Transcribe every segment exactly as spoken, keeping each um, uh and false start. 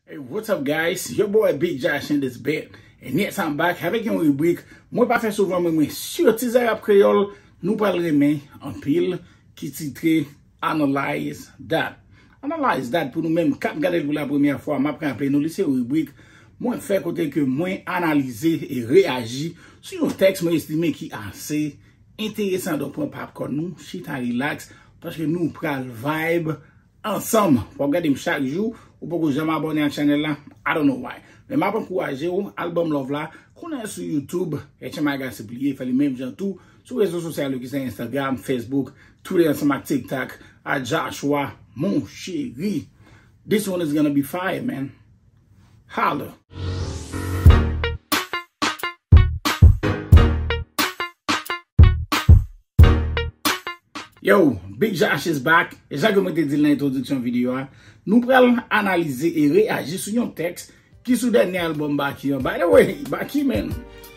Hey, what's up, guys? Your boy Big Josh in this bit. And yes, I'm back avèk yon ribrik mwen pa fè souvan, men mwen sou Tizay Rap Kreyòl, nou pral renmen anpil, ki titre Analyze That. Analyze That, pou nou menm k ap gade l pou la premyè fwa, m ap raple nou, li se yon ribrik mwen fè kote ke mwen analize e reyaji sou yon tèks mwen estime ki ase enteresan. Donk, pran popcorn nou, chita relax, paske nou pral vibe ansanm. W ap gade m chak jou, ou poko janm abòne ak chanèl la, I don't know why. Men m ap ankouraje w, album Love la, kounye a sou YouTube, H M I Gossip li ye, fè li menm jan tou, sou rezo sosyal yo ki se Instagram, Facebook, Twitter ansanm ak TikTok, a Joshua, mon chéri. This one is gonna be fire, man. Holla. Yo, Big Josh is back. E jan ke mwen te di l nan entwodiksyon videyo a, nou pral analize e reyaji sou yon tèks ki sou dènye album Baky an. By the way, Baky, man,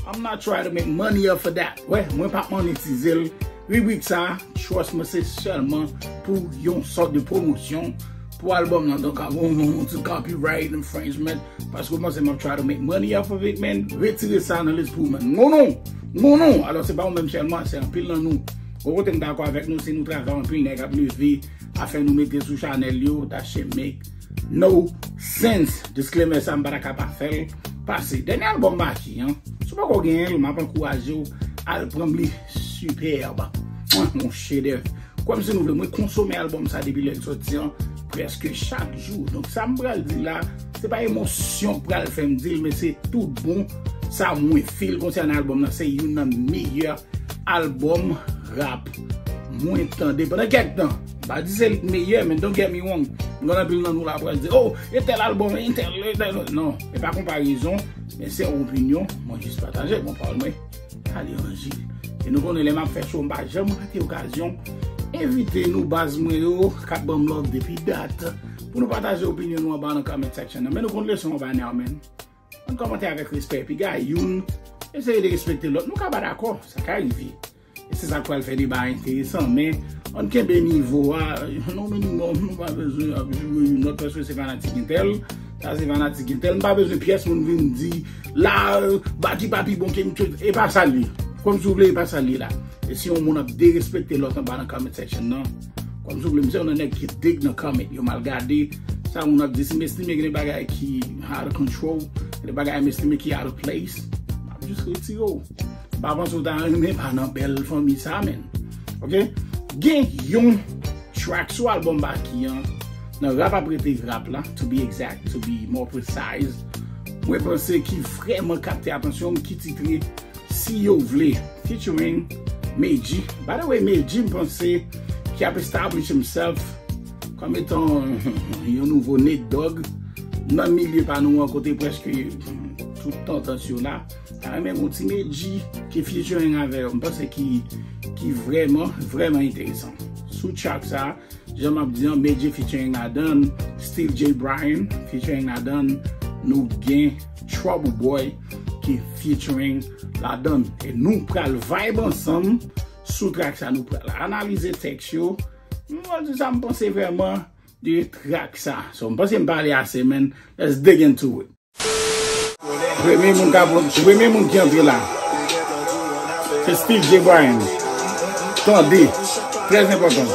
I'm not trying to make money off of that. Wè, mwen p ap monetize l. Ribrik sa, trust me, se sèlman pou yon sòt de pwomosyon pou album nan. Donk, a, yon, yon ti copyright infringement, paske w panse m ap try to make money off of it, man, retire sa nan lespri w, man. Non, non! Non, non! Alò, se pa ou menm sèlman, se anpil nan nou. Yon kote m dakò avèk nou, se nou travay anpil, nèg ap leve, afè nou mete sou chanèl yo, that shit make no sense. Disclaimer sa, m pa ta ka pa fè l pase. Dènye album Baky an, si w poko genyen l, m ap ankouraje w al pran m li, superbe. Yon chedèv. Kwè m si nou vle, mwen konsome album sa depi lè l sòti an, prèske chak jou. Donk, sa m pral di la, se pa emosyon k pral fè m di l, men se tout bon sa mwen feel konsènan album nan. Se youn nan meyè album rap mwen tande pandan kèk tan. M pa di se li k meyè, men don't get me wrong. M konn anpil nan nou la pral di, oh, e tèl album, e tèl, e tèl. Non, e pa konparezon, men se yon opinyon, mwen jis pataje, bon, pawòl mwen, ale anjil. E nou konnen lè m ap fè show, m pa janm rate okazyon envite nou baz mwen yo, k ap ban m love depi dat, pou nou pataje opinyon nou anba nan comment section nan. Men nou konn leson an by now, man. Ann kòmante avèk respè, piga youn eseye derespekte lòt. Nou ka pa dakò, sa ka rive. E se sa k pral fè deba a enteresan, men ann kenbe nivo a, non minimòm, nou pa bezwen ap joure youn lòt, paske se fanatik entèl, sa se fanatik entèl. M pa bezwen pyès moun vin di, la, Baky pa pi bon ke m, e pa sa l ye. Kòm si w vle, e pa sa l ye la. E si yon moun ap derespekte lòt anba nan comment section nan, kòm si w vle, m se yon nan nèg ki dig nan comment yo, m al gade sa moun ap di. Si m estime gen de bagay ki out of control, gen de bagay m estime ki out of place, m ap jis retire w. M pa panse w ta renmen pa nan bèl fanmi sa, men. Ok? Gen yon track sou album Baky an, nan Rap ap rete rap la, to be exact, to be more precise, mwen panse ki vrèman kapte atansyon m, ki titre Si Yo Vle, featuring Medjy. By the way, Medjy, m panse, ki ap establish himself kòm etan yon nouvo Nate Dogg nan milye pa nou an, kote prèske tout tandans yo la ta renmen yon ti Medjy ki featuring avè yo. M panse ki, ki vrèman, vrèman enteresan. Sou track sa, jan m ap di an, Medjy featuring ladan, Steve J Bryan featuring ladan, nou gen Trouble Boy ki featuring ladan. E nou pral vibe ansanm sou track sa, nou pral analize tèks yo. Nou pral di sa m panse vrèman de track sa. So, m panse m pale ase, man. Let's dig into it. Premye moun k ap, premye moun ki antre la, se Steve J Bryan. Tande, trè enpòtan.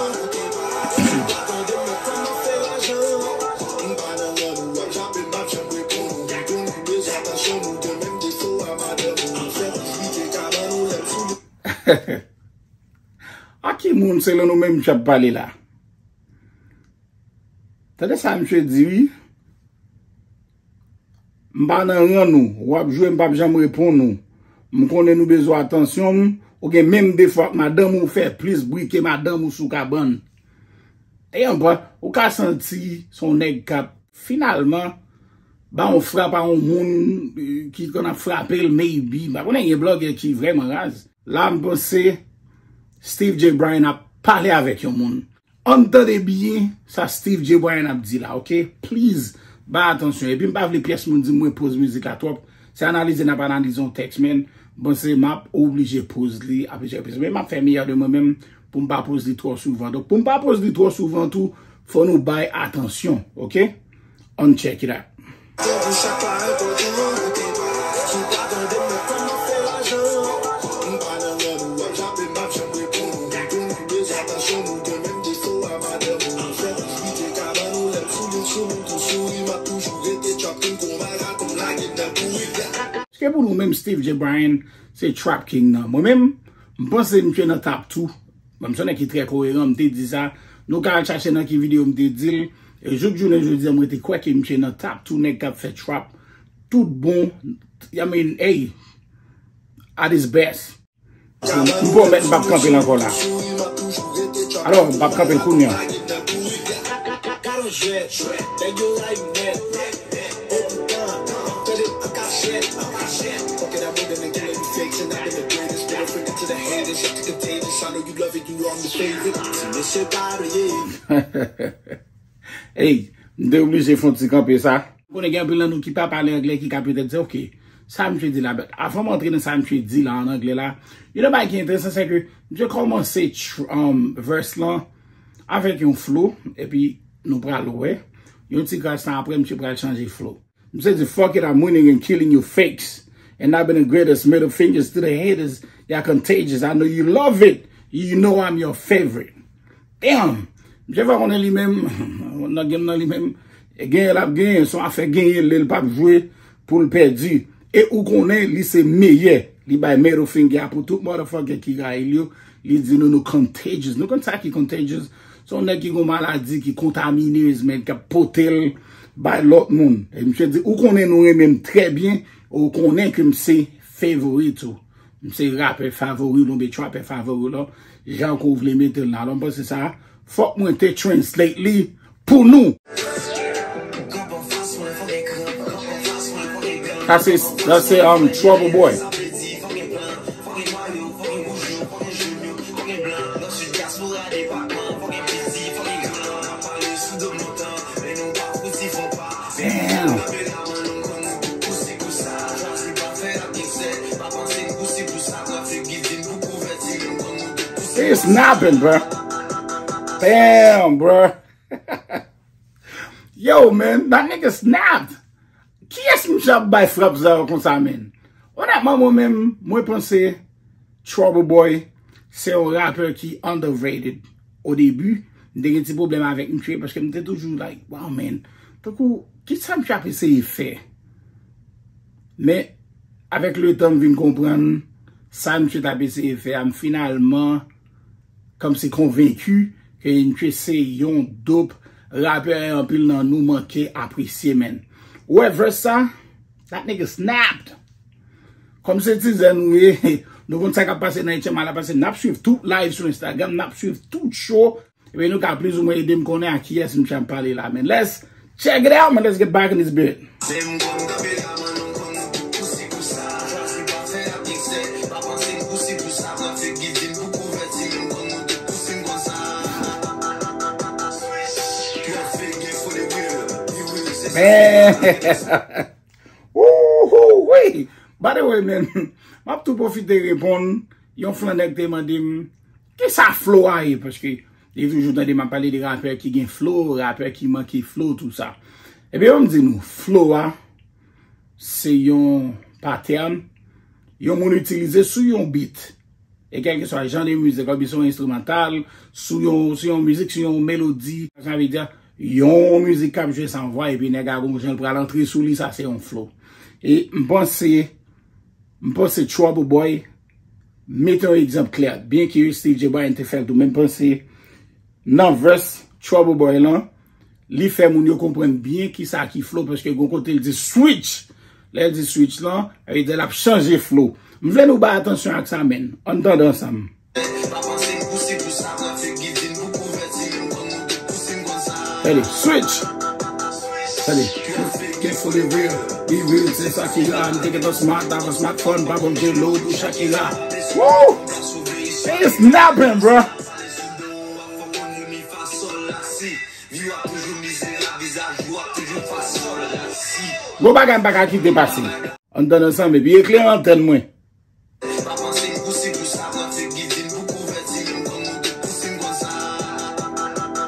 A ki moun selon nou menm k ap pale la? Tande sa misye di, wi. M pa nan ran nou. W ap jwe, m p ap janm reponn ou. M konnen nou bezwen atansyon m. Ou gen menm defo ak madanm ou, ou fè plis bri ke madanm ou sou kabann. E anba, ou ka santi se yon nèg k ap finalman ba yon frap a yon moun, eh, ki konn ap frape l, maybe. M pa konnen, gen blògè ki vrèman raz. La, m panse Steve J Bryan ap pale avèk yon moun. Ann tande byen sa Steve J Bryan ap di la, ok? Please, bay atansyon. Epi m pa vle pyès moun di m mwen poz mizik la twòp. Se analize n ap analize yon tèks, men m panse m ap oblije poz li a plizyè repriz. Men m ap fè meyè de mwen menm pou m pa poz li twò souvan. Donk, pou m pa poz li twò souvan tou, fò nou bay atansyon, ok? Ann check it out. Sa pa enpòtan, si w pa tande m, men kòman fè lajan? M pa nan randevou ap jape, m ap janm reponn ou. M konnen bezwen atansyon, nou gen menm defo a madanm ou. Anfèt, li te ka ban nou lè m souri sou nou, tou souri, m ap toujou rete trap king kon maraton, lage m nan kouri. Èske pou nou menm Steve J. Bryan se trap king nan? Mwen menm, m panse misye nan top two. Bon, m se yon nèg ki trè koyeran, m te di sa. Nou ka al chache nan ki videyo m te di l. E jouk jounen jodi a, mwen te kwè ke misye nan top two nèg k ap fè trap tout bon. I mean, hey, at his best. M pwomèt m p ap kanpe l ankò la. Alò, m p ap kanpe l kounye a. Hey, m te oblije fè yon ti kanpe sa. Konnen gen anpil nan nou ki pa pale anglè ki ka petèt di, "Ok, sa misye di la." But avan m antre nan sa misye di la an anglè la, yon bagay ki enteresan, se ke misye kòmanse tr- um, verse lan avèk yon flow, epi nou pral wè. Yon ti kras tan apre, misye pral chanje flow. Misye di, "Fuck it, I'm winning and killing you fakes. And I've been the greatest, middle fingers to the haters. Y'all contagious. I know you love it. You know I'm your favorite." Damn! Misye fè konnen li menm, nan game nan li menm, genyen l ap genyen, se yon afè genyen l ye, l p ap jwe pou l pèdi. E ou konnen li se meyè. Li bay middle finger a pou tout motherfucker ki rayi l yo. Li di nou, nou contagious. Nou konn sa ki contagious? Se yon nèg ki gon maladi ki kontamine, man, k ap pote l bay lòt moun. E misye di, ou konnen nou renmen m trè byen, ou konnen ke m se favorite ou. M se rapè favori w, oubyen trapè favori w la, jan ke w vle mete l la. Alò, m panse sa, fòk mwen te translate li pou nou. Sa se, sa se, um, Trouble Boy. Damn. He is snapping, bro. Damn, bro. Yo, man, that nigga snapped. Kiyès misye ap bay frap sa yo konsa, man? Onètman, mwen menm, mwen panse Trouble Boy se yon rapè ki underrated. O debi, m te gen ti pwoblèm avèk misye, paske m te toujou like, wow, man, tankou, kisa misye ap eseye fè? Men, avèk letan, m vin konprann sa misye t ap eseye fè a, m finalman kòmsi konvenki ke misye se yon dope rapè e anpil nan nou manke apresye, man. Ou wè verse sa? That nigga snapped. Kòm se tizè nou ye, nou konn sa k ap pase nan H M I la, paske n ap swiv tout live sou Instagram, n ap swiv tout show. Epi nou ka plizoumwen ede m konnen a kiyès misye ap pale la, man. Let's check it out, man. Let's get back in this bit. Man. Wouhou, wi. By the way, man, m ap tou pwofite reponn yon flannè k te mande m, kisa flow a ye? Paske li toujou tande m ap pale de rapè ki gen flow, rapè ki manke flow, tou sa. Ebyen, ban m di nou, flow a, se yon patèn yon moun itilize sou yon beat. E kèlkeswa jan de mizik, oubyen se yon enstrimantal, sou yon, sou yon mizik, sou yon melodi, sa vle di, yon mizik k ap jwe san vwa, epi nèg la gon jan l pral antre sou li, sa se yon flow. E m panse, m panse Trouble Boy mete yon egzanp klè, byen ke Steve J. Bryan te fè l tou, men m panse nan verse Trouble Boy lan, li fè moun yo konprann byen kisa ki flow, paske gon kote l di switch. Lè l di switch lan, sa vle di l ap chanje flow. M vle nou bay atansyon ak sa, man. Ann tande ansanm. Tande, switch. Tande. Gen foli real, be real, se sa ki la. M te gentan smart, avan smartphone, pa bon jelo pou Shakira. Woo! He is snapping, bro. Gon bagay m pa ka kite pase. Ann tande ansanm, epi eklere antèn mwen.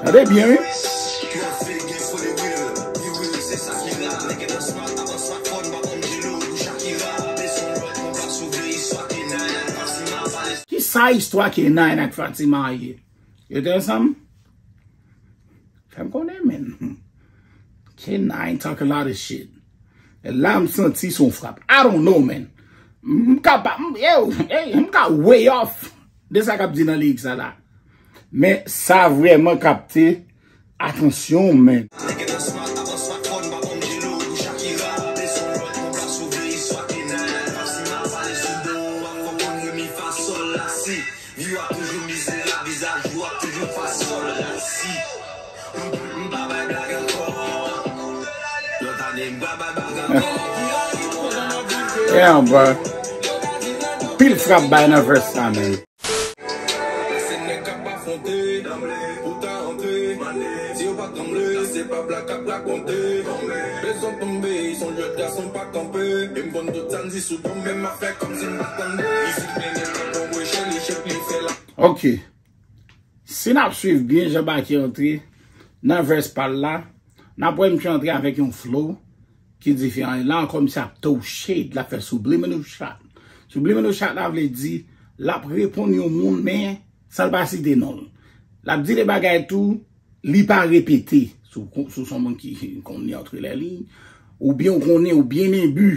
Tande byen, wi. Sa istwa K nine ak Fatima ye? Yo te ansanm? Fè m konnen, men. K nine talk a lot of shit. E la, m santi se yon frap. I don't know, man. M ka pa, m, yo, hey, m ka way off de sa k ap di nan lirik sa la. Men sa vrèman kapte atansyon, man. Yeah, bro. Pil frap bay nan verse sa, man. Ok. Si n ap swiv byen jan Baky antre nan verse pa l la, n ap wè misye antre avèk yon flow ki diferan. E la ankò, misye ap throw shade, l ap fè subliminal shot. Subliminal shot la vle di l ap reponn yon moun, men san l pa site non l. L ap di de bagay tou, li pa repete. Si w kon-, si w se yon moun ki konn li antre lè li, oubyen w konnen, ou byen enbi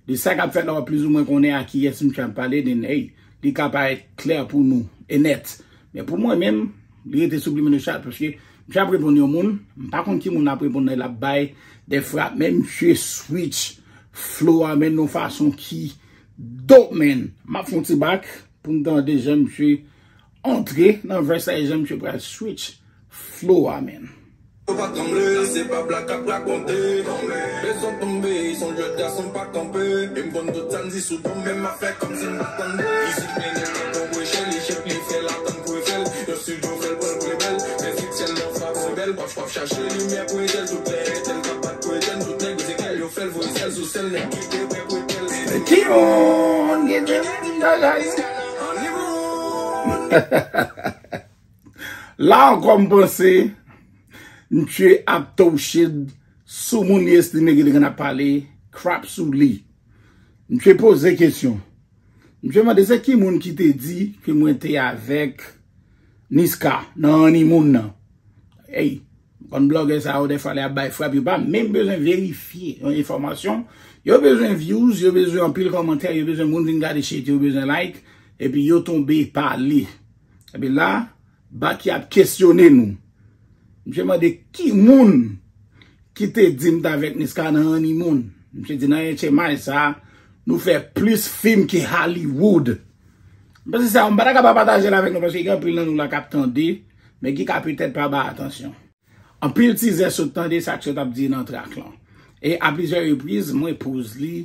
de sa k ap fèt la, w ap plizoumwen konnen a kiyès misye ap pale, then, hey, li ka parèt klè pou nou e nèt. Men pou mwen menm, li rete subliminal shot, paske misye ap reponn yon moun, m pa konn ki moun l ap reponn nan, l ap bay de frap, men misye switch flow a, men yon fason ki dope, man. M ap fè yon ti back pou n tande jan misye antre nan verse la, e jan misye pral switch flow a, man. Yo pa tranble, se pa blag k ap rakonte. Bezwen tonbe, se yon jwèt gason pa kanpe. E m konn tout sa n di sou do m, men m ap fè kòmsi m pa tande. Isit mennen nan konpre chèl, e chèk li fè l atann pou e fè l. Yo swiv yo fè l pran l pou rebèl. Men si syèl nan frape rebèl, w ap, w ap chache limyè pou etèl. Tout lè etèl k ap bat pou etèl. Tout nèg yo se kèl, yo fè l voye syèl sou sèl. Nèg ki te prè pou etèl. Ki moun ki te bagay? La ankò, m panse misye ap throw shade sou moun li estime ki te konn ap pale crap sou li. Misye poze kesyon. Misye mande se ki moun ki te di ke mwen te avèk Niska nan honeymoon nan. Ey, m konn blogè sa yo, dèfwa lè y ap bay frap, yo pa menm bezwen verifye yon enfòmasyon. Yo bezwen views, yo bezwen anpil kòmantè, yo bezwen moun vin gade shit, yo bezwen like, epi yo tonbe pale. Epi la, Baky ap kesyone nou. Misye mande ki moun ki te di m t avèk Niska nan honeymoon. Misye di nan H M I sa, nou fè plis fim ke Hollywood. M panse sa, m pa ta ka pa pataje l avèk nou, paske gen anpil nan nou la k ap tande, men ki ka petèt pa bay atansyon. Anpil tizè sot tande sa k sot ap di nan trak lan. E a plizyè repriz, mwen poze li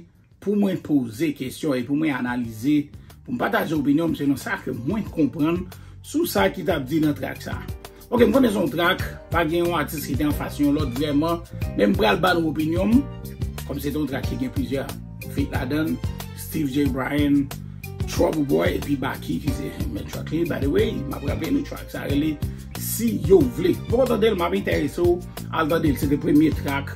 pou mwen poze kesyon e pou mwen analize, pou m pataje opinyon m selon sa ke mwen konprann sou sa ki t ap di nan trak sa. Ok, m konnen se yon trak, pa gen yon atis ki te anfas yon lòt vrèman, men m pral ba nou opinyon m, kòm se te yon trak ki gen plizyè feat ladan l, Steve J Bryan, Trouble Boy epi Baky ki se mèt trak li. By the way, m ap raple nou trak sa rele Si Yo Vle. Poko tande l, m ap enterese w al tande l. Se te premye trak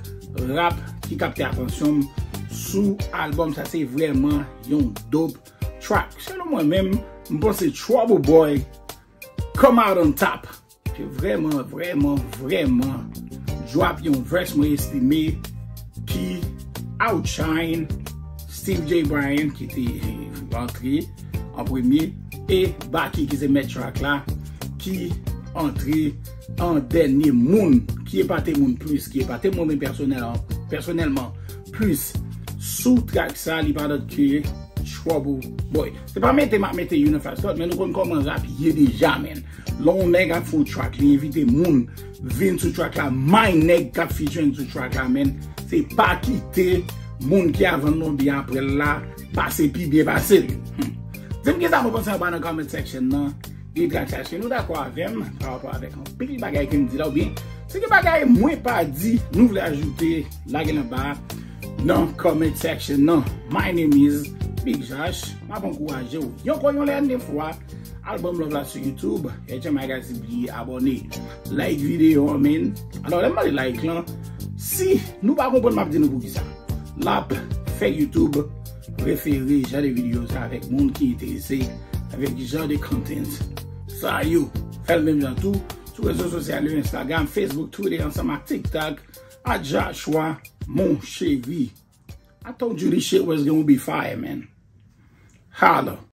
rap ki kapte atansyon m sou albòm sa. Se vrèman yon dope trak. Selon mwen menm, m panse Trouble Boy come out on top. Se vrèman, vrèman, vrèman drop yon verse mwen estime ki outshine Steve J Bryan ki te, eh, rantre an premye e Baky ki se mèt trak la ki antre an dènye moun ki epate moun plis, ki epate mwen menm pèsonèl-, pèsonèlman plis sou trak sa, li pa dòt ke Trouble Boy. Se pa mete m ap mete youn anfas lòt, men nou konn kòman rap ye deja, men. Lè yon nèg ap fè yon track, li envite moun vin sou track la, may nèg k ap featuring sou track la, men. Se pa kite moun ki avan l oubyen apre l la pase pi byen pase l. Hmm. Di m kisa nou panse anba nan comment section nan de track sa. Èske nou dakò avè m pa rapò avèk anpil bagay ke m di la, oubyen si gen bagay mwen pa di, nou vle ajoute, lage l anba nan comment section nan. My name is Big Josh. M ap ankouraje w yon kon yon lè de fwa. Al ban m love la sou YouTube. H M I guys, bliye abòne. Like videyo an, men. Alò, lè m pale like lan, si nou pa konprann, m ap di nou poukisa. L ap fè YouTube refere jan de videyo sa avèk moun ki enterese avèk jan de content sa yo. Fè l menm jan tou sou rezo sosyal yo, Instagram, Facebook, Twitter, ansanm ak TikTok, at Joshua Monchery. I told you this shit was gonna be fire, man. Holla.